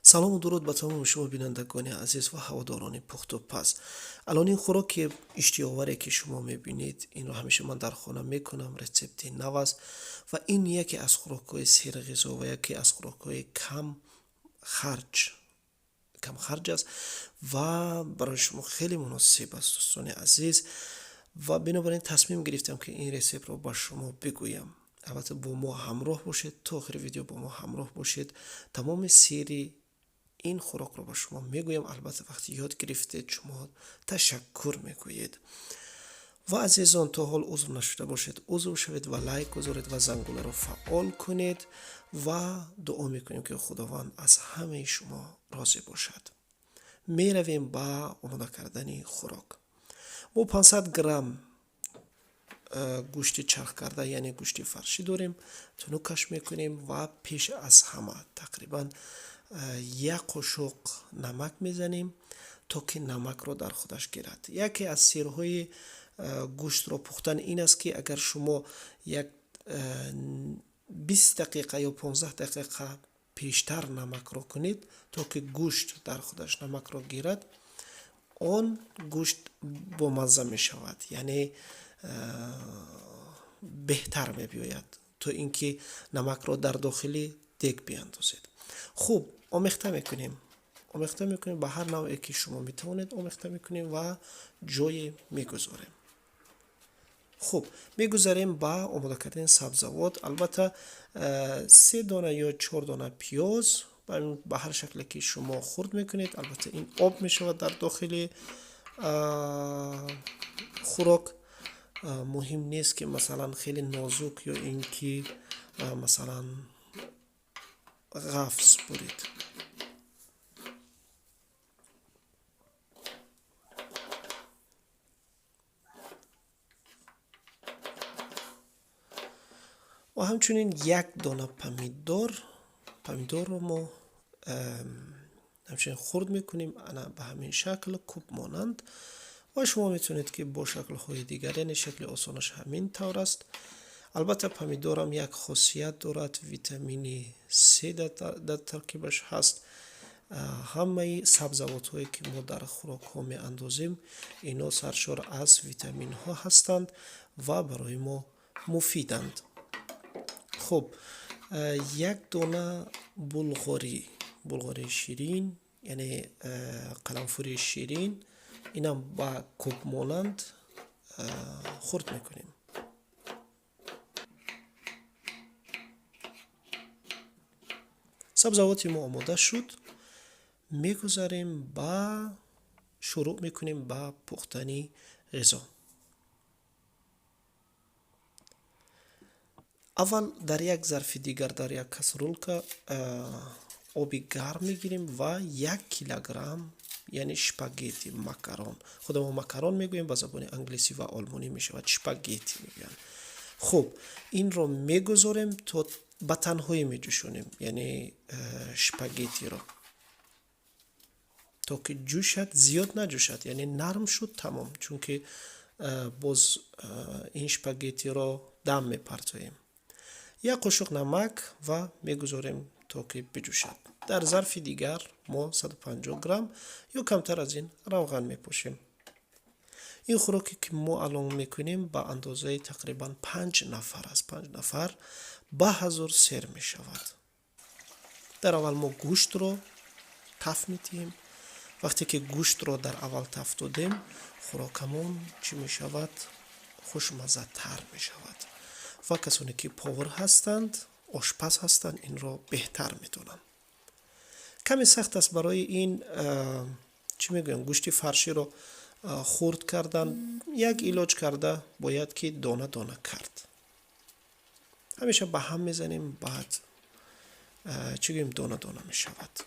Салому дуруд ба тамоми шумо, бинандагони азиз ва ҳаводорони пухтупаз. Алон ин хӯроки иштиҳооваре, ки шумо мебинед, инро ҳамеша ман дар хона мекунам, рецепти нав аст ва ин яке аз хӯрокҳои серғизо ва яке аз хӯрокҳои камхарҷ аст ва барои шумо хеле муносиб аст, дӯстони азиз. Ва бинобар ин тасмим гирифтам, ки ин рецептро ба шумо бигӯям. Албатта, бо мо ҳамроҳ бошед, то охири видео бо мо ҳамроҳ бошед. Тамоми сирри ин хӯрокро ба шумо мегӯям. Албатта, вақте ёд гирифтед, шумо ташаккур мегӯед. Ва азизон, то ҳол узв нашуда бошед, узв шавед ва лайк гузоред ва зангуларо фаъол кунед. Ва дуо мекунем, ки Худованд аз ҳамаи шумо розӣ бошад. Меравем ба омода кардани хӯрок. Мо 500 грамм гӯшти чархкарда, яъне гӯшти фаршӣ дорем, тунукаш мекунем ва пеш аз ҳама тақрибан як қошуқ намак мезанем, то ки намакро дар худаш гирад. Яке аз сирҳои гӯштро пухтан ин аст, ки агар шумо як 20 дақиқа ё 15 дақиқа пештар намакро кунед, то ки гӯшт дар худаш намакро гирад, он гӯшт бомазза мешавад, яъне беҳтар мебиёяд, то ин ки намакро дар дохили дег биандозед. Хуб, омехта мекунем, омехта мекунем, ба ҳар навъе ки шумо метавонед омехта мекунем ва ҷое мегузорем. Хуб, мегузарем ба омода кардани сабзавот. Албатта, се дона ё чор дона пиёз ба ҳар шакле ки шумо хурд мекунед. Албатта, ин об мешавад дар дохили хӯрок. Муҳим нест, ки масалан хеле нозук ё ин ки масалан ғафз бурид. Ва ҳамчунин як дона помидор. Помидорро мо ҳамчунин хурд мекунем, ана ба ҳамин шакл, куб монанд. Ва шумо метавонед, ки бо шаклҳои дигар, яъне шакли осонаш ҳамин тавр аст. Албатта, помидорам як хосият дорад, витамини С дар таркибаш ҳаст. Ҳамаи сабзавотҳое, ки мо дар хӯрокҳо меандозем, ино саршор аз витаминҳо ҳастанд ва барои мо муфиданд. Хуб, як дона булғорӣ, булғории ширин, яъне қаламфури ширин, инам ба куб монанд хурд мекунем. Сабзавоти мо омода шуд. Мегузарем ба шурӯъ мекунем ба пухтани ғизо. Аввал дар як зарфи дигар, дар як кастрюлка оби гарм мегирем ва 1 килограмм, яъне шпагети, макарон, худамо макарон мегӯем, ба забони англисӣ ва олмонӣ мешавад шпагети мегӯянд. Хуб, инро мегузорем, то ба танҳоӣ меҷӯшонем, яъне шпагетиро, то ки ҷӯшад, зиёд наҷӯшад, яъне нарм шуд, тамом, чунки боз ин шпагетиро дам мепартоем. Як қошуқ намак ва мегузорем, то ки биҷӯшад. Дар зарфи дигар мо 150 грамм ё камтар аз ин равған мепошем. Ин хӯроке, ки мо алон мекунем, ба андозаи тақрибан панҷ нафар аст. Панҷ нафар ба ҳазор сер мешавад. Дар аввал мо гӯштро таф медиҳем. Вақте ки гӯштро дар аввал таф додем, хӯрокамон чӣ мешавад? Хушмаззатар мешавад. Ва касоне ки повар ҳастанд, ошпаз ҳастанд, инро беҳтар медонанд. Каме сахт аст барои ин, чӣ мегӯям, гӯшти фарширо хурд кардан. Як илоҷ карда бояд, ки дона дона кард. Ҳамеша ба ҳам мезанем, баъд, чӣ гӯем, дона дона мешавад.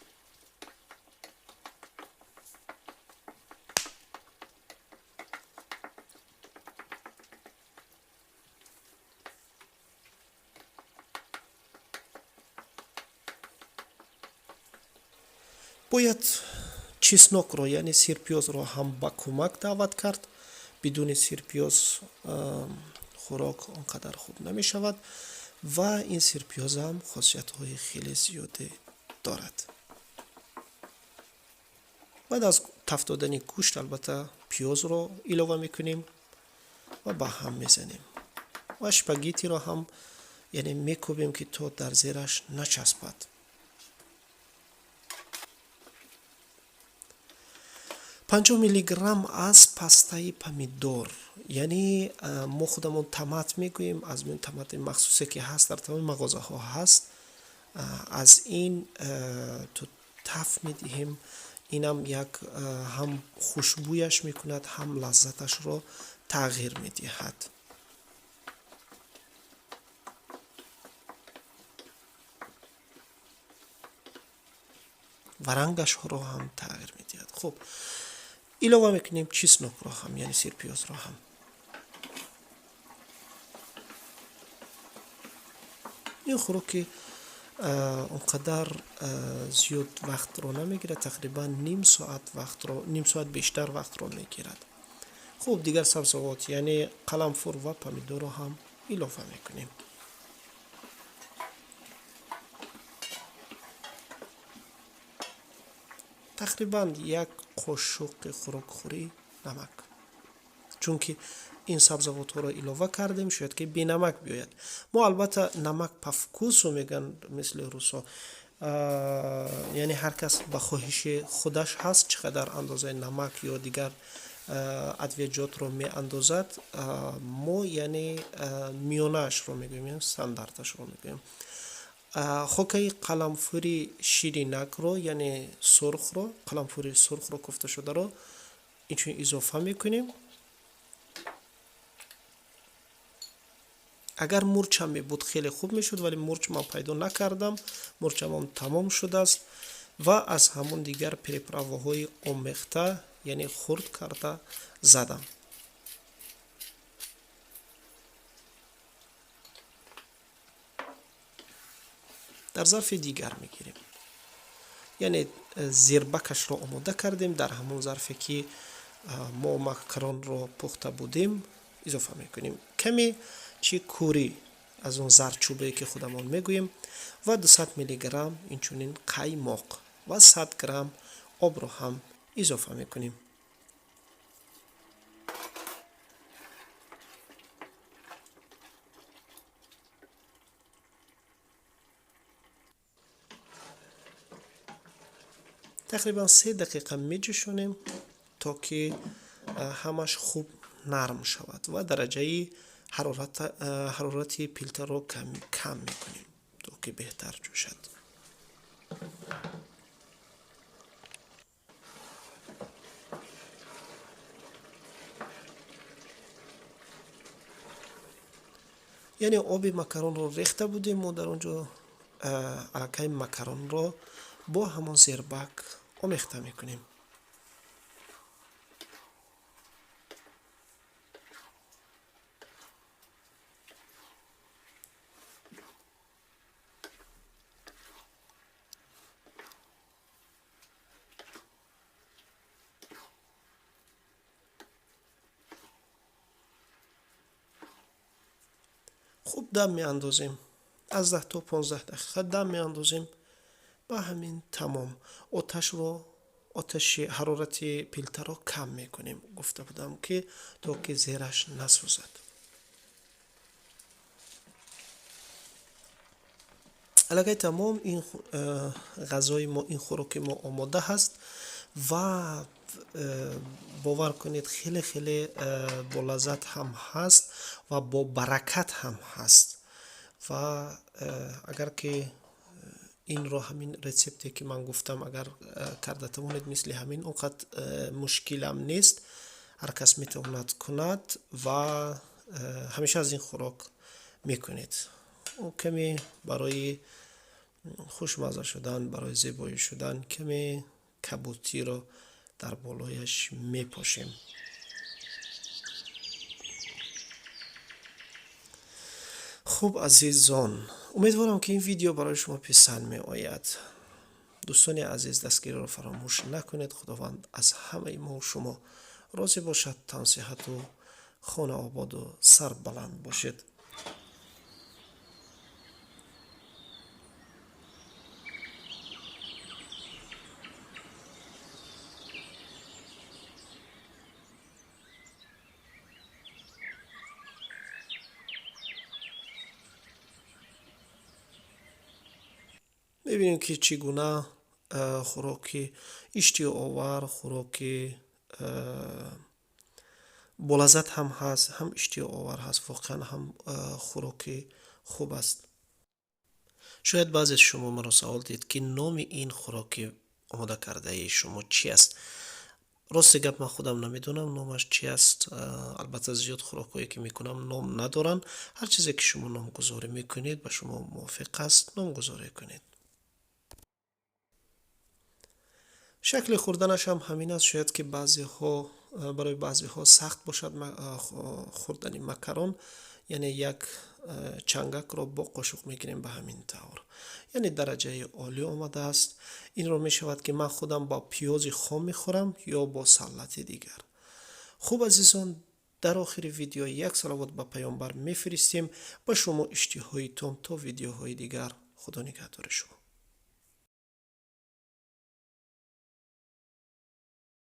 Бояд чеснокро, яъне сирпиёзро ҳам ба кӯмак даъват кард. Бидуни сирпиёз хӯрок он қадар хуб намешавад ва ин сирпиёзам хосиятҳои хеле зиёде дорад. Баъд аз тафт додани гӯшт албатта пиёзро илова мекунем ва ба ҳам мезанем ва шпагеттиро ҳам яъне мекӯбем, ки то дар зераш начаспад. 50 миллиграмм аз пастаи помидор, яъне мо худамон томат мегӯем, аз ин томати махсусе ки ҳаст дар тамоми мағозаҳо ҳаст, аз ин то таф медиҳем. Инам як ҳам хушбӯяш мекунад, ҳам лаззаташро тағйир медиҳад. Ва рангашро ҳам тағйир медиҳад. Хуб, илова мекунем чеснокро ҳам, яъне сирпиёзро ҳам. Ин хӯроки он қадар зиёд вақтро намегирад, тақрибан ним соат вақтро, ним соат бештар вақтро мегирад. Хуб, дигар сабзавот, яъне қаламфур ва помидорро ҳам илова мекунем. Тақрибан як қошуқи хӯрокхӯрӣ намак, чунки ин сабзавотҳоро илова кардем, шояд ки бенамак биёяд. Мо албатта намак по вкусу мегӯянд, мисли русо, яъне ҳар кас ба хоҳиши худаш ҳаст чӣ қадар андозаи намак ё дигар адвияҷотро меандозад. Мо яъне миёнаашро мегӯем, стандарташро мегӯем. Хокаи қаламфури ширинакро, яъне сурхро, қаламфури сурхро куфташударо инчунин изофа мекунем. Агар мурчам мебуд хеле хуб мешуд, вале мурч ман пайдо накардам, мурчамон тамом шудааст ва аз ҳамон дигар приправаҳои омехта, яъне хурд карда задам. Дар зарфи дигар мегирем, яъне зирбакашро омода кардем, дар ҳамон зарфе ки мо макаронро пухта будем изофа мекунем. Каме чи кӯрӣ аз он зардчӯбае ки худамон мегӯем ва 200 миллиграмм инчунин қаймоқ ва 100 грамм обро ҳам изофа мекунем. Тақрибан 3 дақиқа меҷӯшонем то ки ҳамаш хуб нарм шавад ва дараҷаи ҳарорати пилтаро кам мекунем то ки беҳтар ҷӯшад. Яъне оби макаронро рехта будем, мо дар он ҷо аллакай макаронро бо ҳамон зербак омехта мекунем. Хуб дам меандозем, аз 10 то 15 дақиқа дам меандозем. Ба ҳамин тамом. Оташи ҳарорати пилтаро кам мекунем. Гуфта будам ки то ки зераш насӯзад. Аллакай тамом ин ғазои мо, ин хӯроки мо омода ҳаст ва бовар кунед хеле хеле болаззат ҳам ҳаст ва бо баракат ҳам ҳаст. Ва агар ки инро ҳамин рецепте ки ман гуфтам агар карда тавонед, мисли ҳамин он қад мушкилам нест, ҳар кас метавонад кунад ва ҳамеша аз ин хӯрок мекунед. Каме барои хушмазза шудан, барои зебоӣ шудан каме кабутиро дар болояш мепошем. Хуб азизон, умедворам ки ин видео барои шумо писанд меояд. Дӯстони азиз, дастгириро фаромӯш накунед. Худованд аз ҳамаи мо шумо розӣ бошад, тансиҳату хонаободу сарбаланд бошед. Мебинем, ки чӣ гуна хӯроки иштиҳоовар, хӯроки болаззат ҳам ҳаст, ҳам иштиҳоовар ҳаст. Воқеан ҳам хӯроки хуб аст. Шояд баъзе шумо маро савол диҳед, ки номи ин хӯроки омода кардаи шумо чӣ аст. Рости гап, ман худам намедонам, номаш чӣ аст. Албатта, зиёд хӯрокҳое, ки мекунам, ном надоранд. Ҳар чизе, ки шумо номгузорӣ мекунед, ба шумо мувофиқ аст, номгузорӣ кунед. Шакли хӯрданаш ҳам ҳамин аст. Шояд ки баъзеҳо, барои баъзеҳо сахт бошад хӯрдани макарон, яъне як чангакро бо қошуқ мегирем ба ҳамин тавр. Яъне дараҷаи олӣ омадааст. Инро мешавад, ки ман худам бо пиёзи хом мехӯрам ё бо салати дигар. Хуб, азизон, дар охири видео як салавот ба Паёмбар мефиристем. Ба шумо иштиҳои том. То видеоҳои дигар, Худо нигаҳдори шумо.